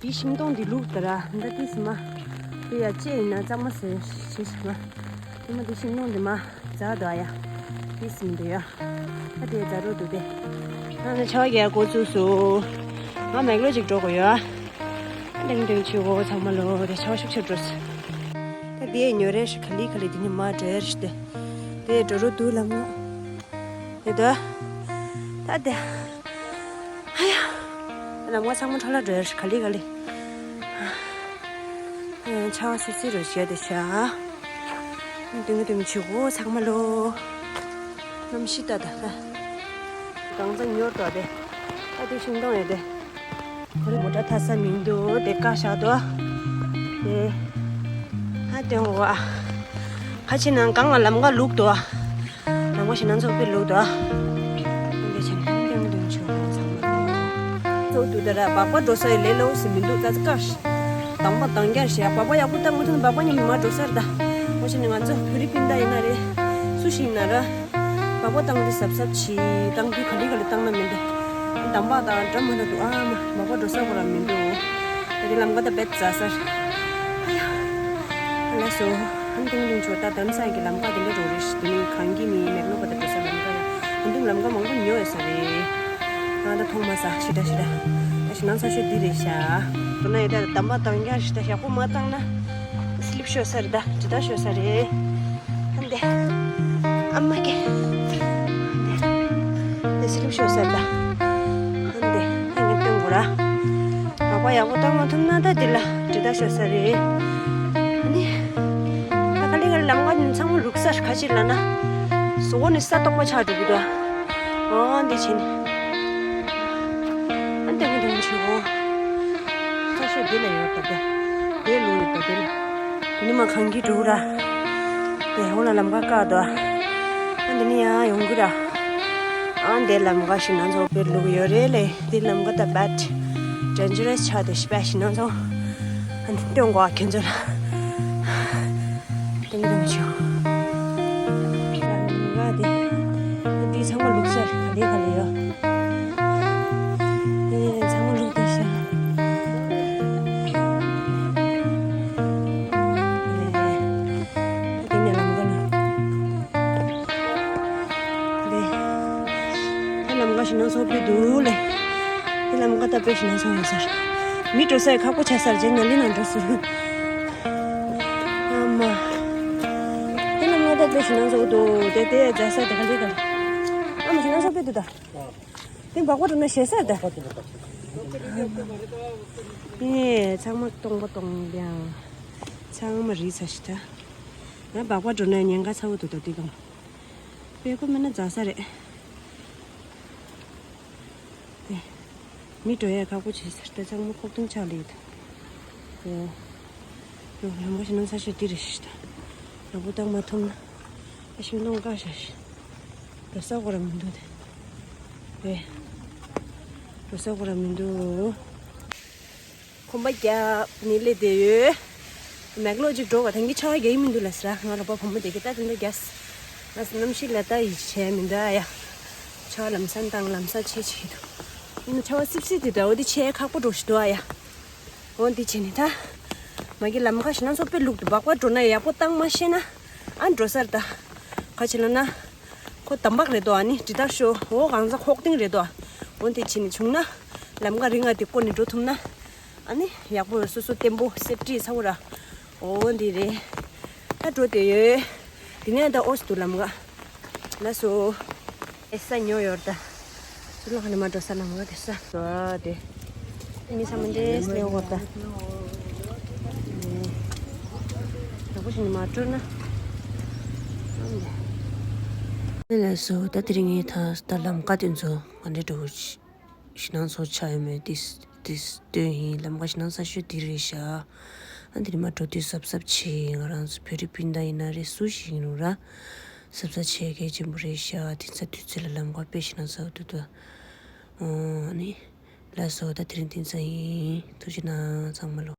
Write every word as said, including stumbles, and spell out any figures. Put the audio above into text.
དེ་ཤིང་སྡོང་འདི་བླུགས་ད་ར། འདི་ཏིས་མ། དེ་ཡ་ལྕེ་ཡིན་ན་གཙང་མ་ཟེར་ཞེས་ཞིག་མ། དེ་མ་དེ་ཤིང་སྡོང་འདི་མ། འཛག་འདུག་ཡ། ཏིས་མི་འདུག་ཡ། ད་དེ་འཛག་རོགས་འདུག་དེ། ང་ནི་ཆ་བ་རྒྱག་འགོ་བཙུགས་སོ། ང་མེག་ལོ་ཅིག་འགྲོ་དགོས་ཡོད། ཨ་ལེང་ལེང་བྱེད་དགོས་ཚང་མ་ལོ། དེ་ཆ་བ་ཤུགས་ཆེར་འགྲོ་སོ། ད་དེ་ཉོ་རེ་ཞིག་ག་ལི་ག་ལི་དེ་ཉི་མ་འགྲོ་ཡ་རེ་ཞིག་དེ། དེ་འགྲོ་རོགས་འདུག་ལམ་ངོ་། དེ་ད། ད་དེ། ཧ་ཡ། ལམ་ཁ་ཚང་མ་འཕྲོ་བརླག་འགྲོ་ཡ་རེད། ག་ལེ་ག་ལེ། ཨ། ཆར་པ་སིབ་སིབ་རེད་བྱས་ཏེ་བཞག་ལྡུམ་ལྡུམ་བྱེད་དགོས་ཚང་མ་ལོ། གནམ་གཤིས་ད་ད་ད། གངས་རྫ་ཉོར་དོ་དེ། ད་དེ་ཤིང་སྡོང་ཡོད་དེ། ཁོ་རེ་མོ་ཊ་ཐར་ས་མི་འདུག་དེ་བཀག་བཞག་དོ། དེ། ཧ་སྟོན་གོ་ཨ། ཁ་ཕྱི་ནང་གང་ལ་ལམ་ཁ་ལུག་དོ། ལམ་ཁ་ཞིག་ན་ཚོགས་པའི་ལུག་དོ། འདི་བྱས་ནས་ལྡུམ་ལྡུམ་བྱུང་ཚང་མ། ཚོགས་འདུག་ད་ར་སྦག་སྦག་འགྲོ་ས་ཡི་ལས་སླ་བོ་ཞིག་མི་འདུག་ད་ཚ་ཀར། དང་པ་དང་རྒྱར་བྱས་སྦག་སྦག་ཡག་པོ་བཏང་མ་ཐུབ་ན་སྦག་སྦག་མཉམ་དུ་མར་འགྲོ་ས་རེད་ད། འོ་བྱས་ནས་ང་ཚོ་བོད་རིགས་སྤུན་ཟླ་ཡིན་ན་རེད། སུ་ཞིག་ཡིན་ན་ར། སྦག་སྦག་བཏང་དུས་གཟབ་གཟབ་བྱེད། བཏང་དུས་ག་ལེ་ག་ལེ་བཏང་ན་མི་འདུག་དམ་པ་དང་འདྲ་མ་འདྲ་འདུག་ཨ་མ་སྦག་སྦག་འགྲོ་ས་ཁོ་རང་མི་འདུག་ད་དེ་ལམ་ཁ་ད་བེད་ཟ་ས་རེད། ཨ་ཡ། ལགས་སོ། ཨ་ནི་ཏིང་ཏིང་ཆོ་ད་དམ་ས་གི་ལམ་ཁ་དེ་འདྲ་འགྲོ་རེད་ཤག་དེ་ནི་གངས་སྐྱིད་ནི་མེག་ལོ་བ་ད་འགྲོ་ས་ལམ་ཁ་ཡ། ཨ་ནི་ལམ་ཁ་མང་པོ་ཉོ་ཡོད་ས་རེད། ང་ད་མཐོང་མ་ས་ཞེ་དྲག་ཞེ་དྲག་ད་ཞིག་ནང་ས་ཤོད་འདི་རེད་ཤག་འགྲོ་ན་ཡོད་ད་དམ་པ་དང་རྒྱ་ཞེ་དྲག་ཡག་པོ་མ་བཏང་ན་སི་ལིབ་ཤོར་ས་རེད། ད་ཇི་ལྟར་ཤོར་ས་རེད། ཨ་འདི། ཨ་མ་ཀེ། འདི་སི་ལིབ་ཤོར་ས་རེད་ད། ཨ་འདི། ཨ་ནི་སྟོན་དགོས་ར། སྦག་སྦག་ཡག་པོ་བཏང་མ་ཐུབ་ན་ད་འདི་ལ་འདྲེ་ད་ཤོར་ས་རེད། ཨ་ནི། ད་ག་ལེ་ག་ལེ་ལམ་ཁ་ནི་ཚང་མ་རུག་ས་རེད། ག་ཅི་ལབ་ན། གཟུགས་པོ་ནི་ས་རྟོག་པ་ཆགས་འགྲོ་གི་འདུག་ཨོ་འདི་བྱས་ནས། ཨ་འདི་གི་འདི་བྱེད་གོ་ས་ཤོད་འདི་ལ་ཡོད་པ་དེ། དེ་ལུག་ཡོད་པ་དེ་ལ། ཉི་མ་གངས་སྐྱིད་འགྲོ་ར། དེ་འོ་ལ་ལམ་ཁ་བཀག་འདུག་ཨ་འདི་ནི་ཡང་ཡོང་གི་ར། ཨ་འདི་ལམ་ཁ་ཞིག་ན་ཚོགས་པའི་ལུག་ཡོད་རེད་ལེ། འདི་ལམ་ཁ་ད་བད་ཌེན་ཇི་རེ་སི་ཆགས་ཏེ་ཤི་པ་ཞིག་ན་ཚོགས། ཨ་འདི་སྟོན་གོ་ཨ་ཁྱོད་ཚོ་ལ། ཏིང་ཏིང་ཆུ། ལམ་ཁ་འདི། འདི་ཚང་མ་ལུག་ས་རེད། ག་ལེ་ག་ལེ་ཡོད། ཨེ་ཚང་མ་ལུག་དེ་ཤ། ཨེ། དེ་ནས་ལམ་ཁ་ན། དེ། དེ་ལམ་ཁ་ཞིག་ན་ཚོགས་པའི་འདུག་ལེ། དེ་ལམ་ཁ་ད་དཔེ་ཞིག་ན་ཚོགས་ཡོད་ས་རེད། མི་འགྲོ་ས་ཁག་པོ་ཆགས་ས་རེད། ཅེ་ན་ལི་ན་འགྲོ་ས་རེད། ཨ་མ། དེ་ལ་ང་ད་དཔེ་ཞིག་ན་ཚོགས་འདུག་དེ་དེ་རྫ་ས་དེ་ག་ལེ་ག་ལེ། ཨ་མ་ཞིག་ན་ཚོགས་པའི་འདུག་ད། དེ་སྦག་སྦག་འགྲོ་ན་ཞེ་ས་ད། ཨེ་ཚང་མ་སྟོང་པ་སྟོང་ཡང་། ཚང་མ་རིལ་ས་ཞིག་ད། ང་སྦག་སྦག་འགྲོ་ན་ཉེན་ཁ་ཚ་བོ་འདུག་ད་དེ་གང་། དཔེ་ཁོ་མེད་ན་རྫ་ས་རེད། དེ། མི་འགྲོ་ཡ་ཁག་པོ་བྱེད་ཟེར་ཏེ་ཚང་མ་ཁོག་སྟོང་ཆགས་ལེ་ཡོད། ཨོ། ཡོ་ལམ་ཁ་ཞིག་ན་ས་ཤོད་འདི་རེད་ཤག་ད། ཡག་པོ་བཏང་མ་ཐུབ་ན། ཨ་ཤིང་སྡོང་བཀག་བཞག་ཤག་འགྲོ་ས་ཁོ་རང་མི་འདུག་དེ། དེ། འགྲོ་ས་ཁོ་རང་མི་འདུག་གོམ་པ་རྒྱབ་ནས་སླེབས་བསྡད་ཡོད། མེག་ལོ་ཅིག་འགྲོ་བ་དེང་གི་ཆར་པ་རྒྱག་གི་མི་འདུག་ལབ་ཟེར། ང་རོགས་པ་བུ་མོ་དེ་གི་ད་དེ་འདྲ་རྒྱག་ཟེར། ང་ཚོ་གནམ་གཤིས་ལ་ལྟ་ཡི་བྱས་མི་འདུག་ཨ་ཡ། ཆར་པ་ལམ་སང་བཏང་ལམ་སང་ཆད་ཆད་འདུག་ཡིན་ན་ཆར་པ་སིབ་སིབ་དེ་འདྲ་བོ་དེ་ཆད་ཁག་པོ་འགྲོ་ཞིག་འདུག་ཨ་ཡ། འོ་འདི་བྱས་ནས་ད། མ་གི་ལམ་ཁ་ཞིག་ན་ཚོགས་པའི་ལུག་འདུག་སྦག་སྦག་འགྲོ་ན་ཡག་པོ་བཏང་མ་ཤེས་ན། ཨ་འགྲོ་ས་རེད་ད། ག་ཅི་ལབ་ན། ཁོ་དམ་པག་རེད་དོ། ཨ་ནི་འདྲེ་ད་ཤོར། འོ་གངས་རྫ་ཁོག་སྟེང་རེད་དོ། འོ་འདི་བྱས་ནས་བྱུང་ན། ལམ་ཁ་རིང་ང་དེ་བསྐོར་ནས་འགྲོ་ཐུབ་ན། ཨ་ནི་ཡག་པོ་སོ་སོ་བརྟན་པོ་སེབ་ཊི་ཚ་བོ་ར། འོ་འདི་རེད། ད་འགྲོ་བསྡད་ཡོད། དེ་ནས་ད་ཨོ་སི་འདུག་ལམ་ཁ། ལགས་སོ། ཨེ་ས་ཉོ་ཡོད་ད། ཚུར་ལ་ཁ་ནས་མ་འགྲོ་ས་ལམ་ཁ་དེ་ས། ཨ་དེ། མི་ཚང་མ་འདྲེས་ནས་འོ་ད། ཡག་པོ་ཞིག་ནས་མ་འགྲོ་ན། ཨ་ནི། ལགས་སོ། ད་དེ་རིང་ངས་ད་ད་ལམ་ཁ་དེ་ཚོ་ག་འདྲ་འགྲོ་གི། ཞིང་ནང་ཚོ་ཆགས་ཡོད་མེད་དེ་དེ་སྟོན་ཡིན། ལམ་ཁ་ཞིང་ནང་ས་ཤོད་འདི་རེད་ཤག་ཨ་འདི་ནས་མར་འགྲོ་དུས་གཟབ་གཟབ་བྱེད། ང་རང་ཚོ་བོད་རིགས་སྤུན་ཟླ་ཡིན་ན་རེད། སུ་ཞིག་ཡིན་རུང་ར་གཟབ་གཟབ་བྱེད་གལ་ཆེན་པོ་རེད་ཤག་དེ་ཚ་དུས་ཚོད་ལ་ལམ་ཁ་དཔེ་ཞིང་ནང་ཚ་བ་འདུག་ད། ཨོ་ནི། ལགས་སོ། ད་དེ་རིང་དེ་ཙམ་ཡིན། ཐུགས་རྗེ་གནང་ཚང་མ་ལོ།